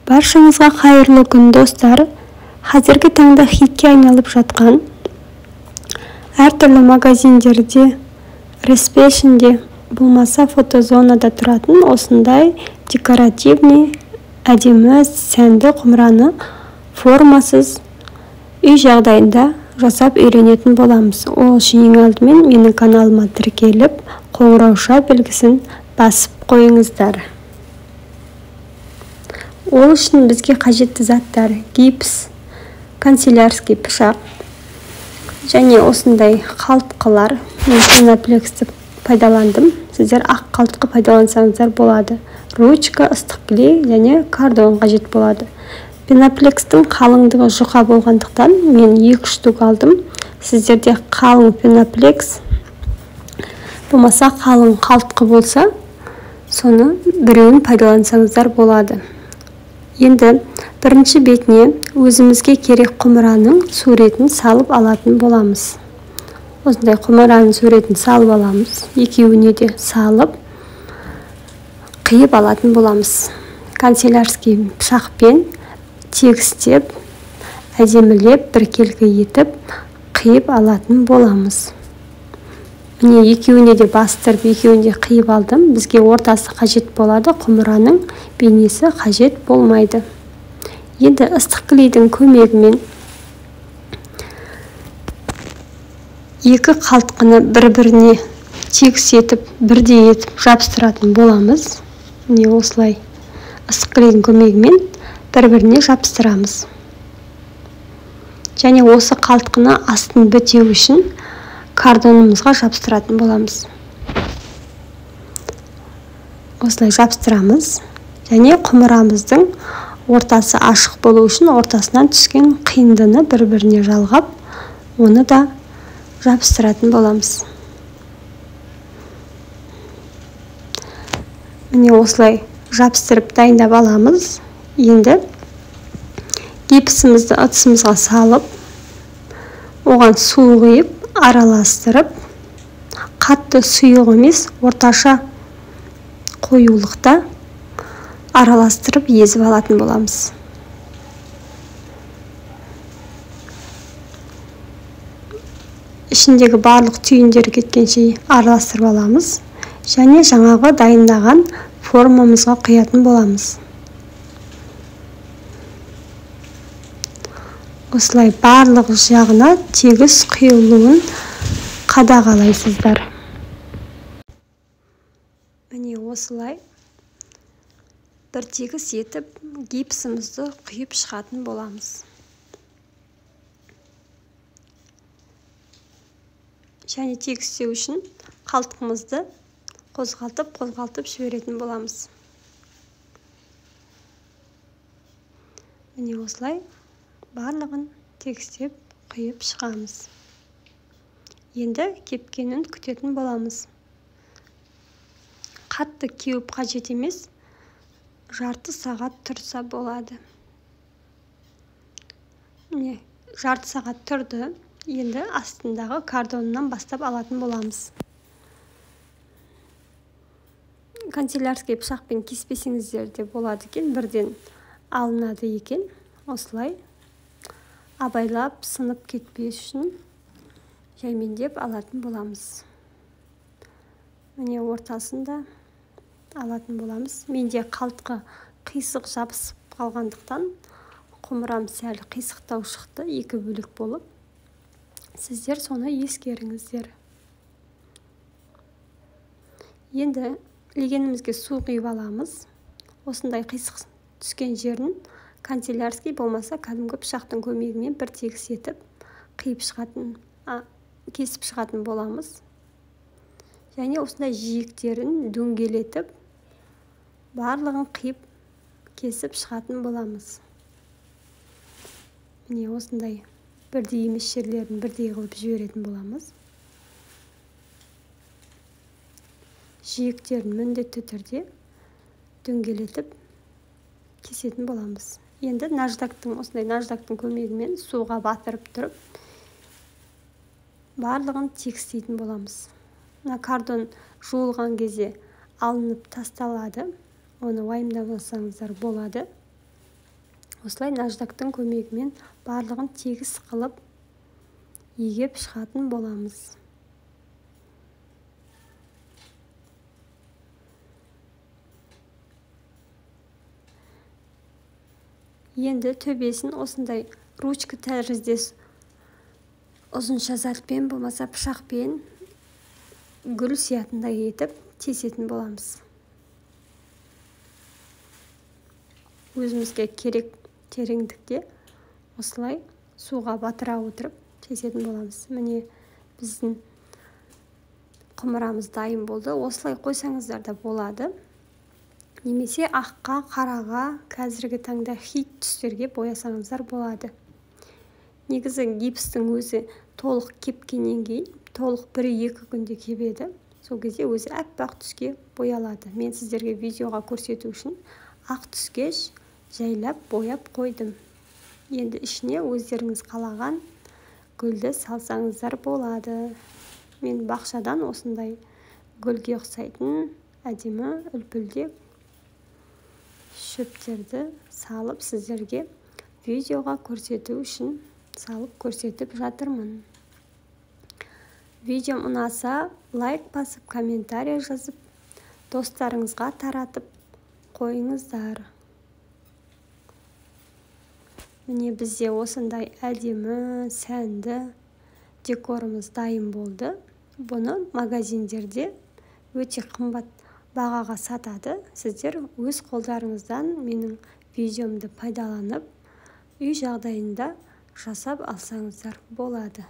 Баршаңызға қайырлы күн, достар. Қазіргі таңда хитке айналып жатқан әртүрлі магазиндерде, респешнде, болмаса фотозонада тұратын осындай декоративный, әдемі, сәнді құмыраны формасыз үй жағдайында жасап үйренетін боламыз. Ол үшін ең алдымен менің каналыма тіркеліп, қоңырауша белгісін басып қойыңыздар. Ол үшін бізге қажетті заттар: гипс, канцелярский пышақ және осындай қалтқылар. Мен пеноплексті пайдаландым. Сіздер ақ қалтқы пайдалансаңыздар болады. Ручка, ыстық клей және картон қажет болады. Пеноплекстің қалыңдығы жұқа болғандықтан мен 2 штук алдым. Сіздерде қалың пеноплекс болмаса қалың қалтқы болса, соны біреуін пайдалансаңыздар болады. Енді бірінші бетіне өзімізге керек құмыраның суретін салып алатын боламыз. Осындай құмыраның суретін салып аламыз. Екеуіне де салып қиып алатын боламыз. Канцелярский пышақпен тегістеп, әдемілеп, біркелкі етіп қиып алатын боламыз. Міне, екеуіне де бастырып, екеуіне де қиып алдым. Бізге ортасы қажет болады, құмыраның бейнесі қажет болмайды. Енді ыстық клейдің көмегімен екі қалтқыны бір-біріне тегіс етіп, бірдей етіп жабыстыратын боламыз. Міне, осылай ыстық клейдің көмегімен бір-біріне жабыстырамыз. Және осы қалтқыны астын бітеу үшін картонымызға жабыстыратын боламыз. Осылай жабыстырамыз. Және құмырамыздың ортасы ашық болу үшін ортасынан түскен қиындыны бір-біріне жалғап, оны да жабыстыратын боламыз. Міне, осылай жабыстырып дайындап аламыз. Енді гипсімізді ыдысымызға салып, оған су құйып, араластырып, қатты сұйық емес, орташа қоюлықта араластырып езіп алатын боламыз. Ішіндегі барлық түйіндері кеткенше араластырып аламыз және жаңағы дайындаған формамызға құятын боламыз. Осылай барлық жағына тегіс құйылуын қадағалайсыздар. Міне, осылай бір тегіс етіп гипсімізді құйып шығатын боламыз. Және тегістеу үшін қалтқымызды қозғалтып жіберетін боламыз. Міне, осылай барлығын тегістеп құйып шығамыз. Енді кепкенін күтетін боламыз. Қатты кеуіп қажет емес, жарты сағат тұрса болады. Міне, жарты сағат тұрды. Енді астындағы картоннан бастап алатын боламыз. Канцелярский пышақпен кеспесеңіздер де болады екен, бірден алынады екен. Осылай абайлап, сынып кетпес үшін жаймендеп алатын боламыз. Міне, ортасында алатын боламыз. Менде қалтқы қисық жабысып қалғандықтан құмырам сәл қисықтау шықты, екі бөлік болып. Сіздер соны ескеріңіздер. Енді легенімізге су құйып аламыз. Осындай қисық түскен жерін канцелярский болмаса кәдімгі пышақтың көмегімен бір тегіс етіп қиып шығатын, кесіп шығатын боламыз. Және осындай жиектерін дөңгелетіп барлығын қиып кесіп шығатын боламыз. Міне, осындай бірдей емес жерлерін бірдей қылып жіберетін боламыз. Жиектерін міндетті түрде дөңгелетіп кесетін боламыз. Енді наждактың, осындай наждактың көмегімен суға батырып тұрып барлығын тегістейтін боламыз. Мына картон жуылған кезде алынып тасталады. Оны уайымдамасаңыздар болады. Осылай наждактың көмегімен барлығын тегіс қылып егеп шығатын боламыз. Енді төбесін осындай ручка тәріздес ұзынша затпен, болмаса пышақпен гүл сиятындай етіп тесетін боламыз. Өзімізге керек тереңдікте осылай суға батыра отырып тесетін боламыз. Міне біздің құмырамыз дайын болды. Осылай қойсаңыздар да болады. Немесе аққа, қараға, қазіргі таңда хит түстерге боясаңыздар болады. Негізі гипстің өзі толық кепкеннен кейін, толық 1-2 күнде кебеді. Сол кезде өзі аппақ түске боялады. Мен сіздерге видеоға көрсету үшін ақ түске жайлап бояп қойдым. Енді ішіне өздеріңіз қалаған гүлді салсаңыздар болады. Мен бақшадан осындай гүлге ұқсайтын әдемі үлпілдек шөптерді салып сіздерге видеоға көрсету үшін салып көрсетіп жатырмын. Видеом ұнаса лайк басып, комментарий жазып, достарыңызға таратып қойыңыздар. Міне бізде осындай әдемі, сәнді декорымыз дайын болды. Бұны магазиндерде өте қымбат бағаға сатады. Сіздер өз қолдарыңыздан менің видеомды пайдаланып, үй жағдайында жасап алсаңыздар болады.